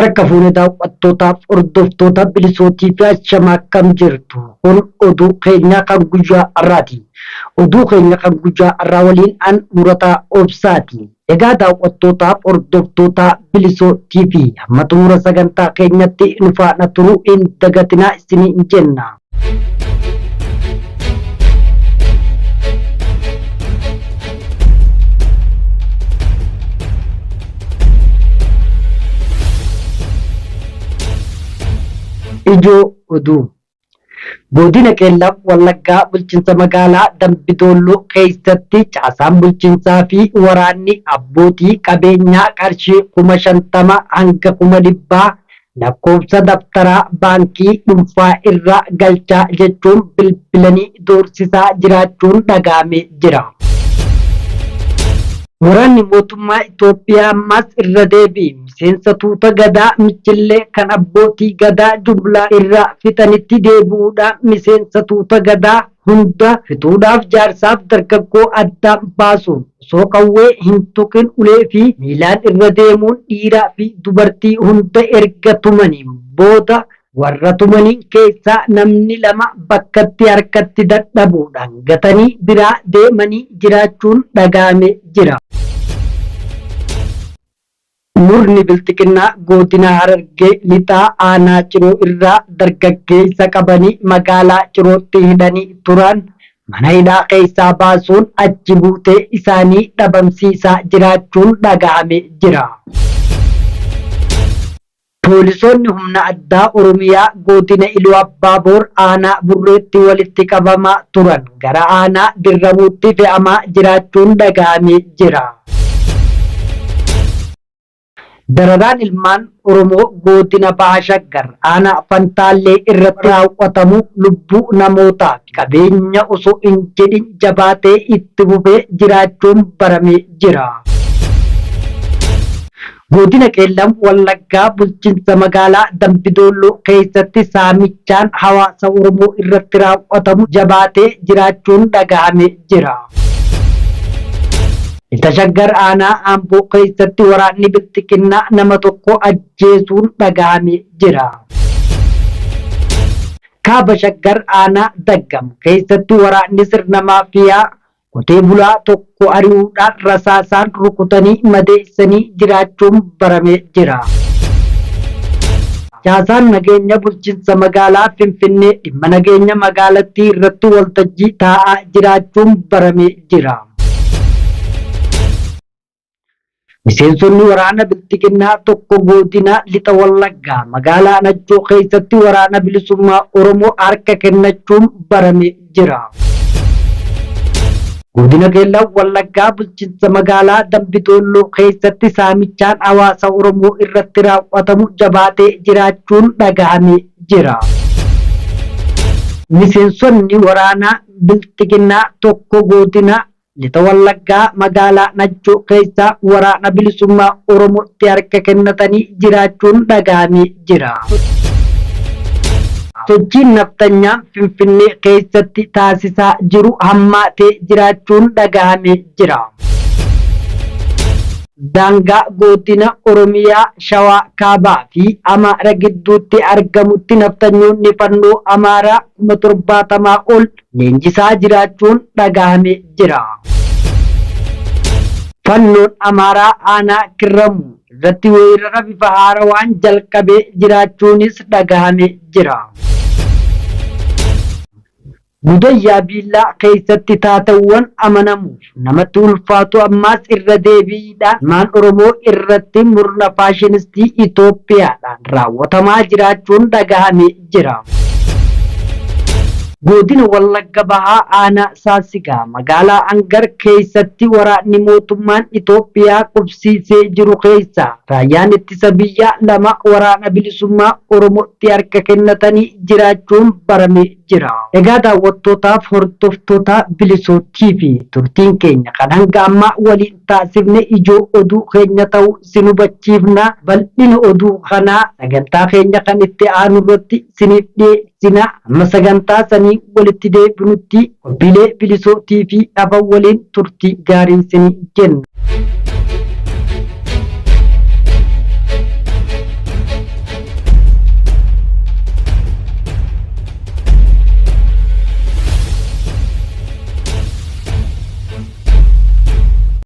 Harka fuune daawwattootaaf hordoftoota bilisootii fi ashamaa akkam jirtu kun oduu keenya kan guyyaa har'aati. Oduu keenya kan guyyaa har'aa waliin an murataa obsaati. Egaa daawwattootaaf hordoftoota bilisoo TV hamma xumura sagantaa keenyatti nu faana turuu hin dagatinaa isiniin jenna. Ijoo oduu. Godina Qeellam Wallaggaa bulchiinsa magaalaa Dambi Doolloo keessatti caasaan bulchiinsaa fi waraanni abbootii qabeenyaa qarshii 50,000 hanga 100,000 lakkoofsa dabtaraa baankii dhuunfaa irra galchaa jechuun bilbilanii doorsisaa jiraachuun dhaga'amee jira. Waraanni mootummaa Itoophiyaa ammas irra deebiin miseensa tuuta Gadaa Michillee kan abbootii Gadaa jumlaa irraa fixanitti deebi'uudhaan miseensa tuuta Gadaa hunda fixuudhaaf jaarsaaf dargaggoo addaan baasuun osoo qawwee hin tuqin ulee fi miilaan irra deemuun dhiiraa fi dubartii hunda erga tumaniin booda Warra tumaniin keessaa namni 2 bakkatti harkatti dadhabuudhaan gatanii biraa deemanii jiraachuun dhaga'ame jira. Murni Bilxiginnaa Godina Harargee Lixaa Aanaa Ciroo irraa dargaggeessa qabanii magaalaa Cirootti hidhanii turan mana hidhaa keessaa baasuun achi buutee isaanii dhabamsiisaa jiraachuun dhaga'ame jira. Poolisoonni Humna Addaa Oromiyaa Godina Iluu Abbaa Boor Aanaa Burreetti walitti qabamaa turan gara Aanaa Dirramuutti fe'amaa jiraachuun dhaga'amee jira. Dararaan ilmaan Oromoo Godina Baha Shaggar Aanaa Fantaallee irratti raawwatamu lubbuu namootaa fi qabeenya osoo hin jedhin jabaatee itti fufee jiraachuun baramee jira. Godina Qeellam Wallaggaa bulchinsa magaalaa Dambi Doolloo keessatti saamichaan hawaasa Oromoo irratti raawwatamu jabaatee jiraachuun dhagahame jira. Lixa Shaggar aanaa Amboo keessatti waraanni Bilxiginnaa nama tokko ajjeesuun dhagahame jira. Kaaba Shaggar aanaa Daggam keessatti waraanni sirna maafiyaa Qotee bulaa tokko ari'uudhaan rasaasaan rukutanii madeessanii jiraachuun baramee jira. Caasaan nageenya bulchinsa magaalaa Finfinnee dhimma nageenya magaalattii irratti waltajjii taa'aa jiraachuun baramee jira. Miseensonni waraana Bilxiginnaa tokko Godina Lixa Wallaggaa magaalaa Najjoo keessatti Waraana Bilisummaa Oromoo harka kennachuun barame jira. Godina Qeellam Wallaggaa bulchiinsa magaalaa Dambi Doolloo keessatti saamichaan hawaasa Oromoo irratti raawwatamu jabaatee jiraachuun dhagahame jira. Miseensonni waraana Bilxiginnaa tokko Godina Lixa Wallaggaa magaalaa Najjoo keessaa Waraana Bilisummaa Oromootti harka kennatanii jiraachuun dhaga'amee jira. Sochiin nafxanyaan Finfinnee keessatti taasisaa jiru hammaatee jiraachuun dhaga'amee jira. Daangaa Godina Oromiyaa Shawaa Kaabaa fi Amaara gidduutti argamutti nafxanyoonni Fannoo Amaaraa 70,000 ol leenjisaa jiraachuun dhagahame jira. Fannoon Amaaraa Aanaa Kirramuu irratti weerara bifa haarawaan jalqabee jiraachuunis dhagahame jira. Gudayyaa Biillaa keessatti taatawwan amanamuuf namatti ulfaatu ammaas irra deebiidhaan ilmaan Oromoo irratti murna faashinistii Itoophiyaadhaan raawwatamaa jiraachuun dhagahame jira. Godina Wallagga Bahaa Aanaa Saasigaa magaalaa Angar keessatti waraanni mootummaan Itoophiyaa qubsiisee jiru keessaa raayyaan ittisa biyyaa 2 Waraana Bilisummaa Oromootti harka kennatanii jiraachuun baramee jira. Egaa daawwattootaaf hordoftoota Bilisoo TV turtiin keenya kan hanga ammaa waliin taasifne ijoo oduu keenya ta'uu isin hubachiifna. Bal'ina oduu kanaa sagantaa keenya kan itti aanu irratti isiniif dhiyeessina. Hamma sagantaa sanii walitti deebinutti qophiilee Bilisoo TV hafan waliin turtii gaarii isinii jenna.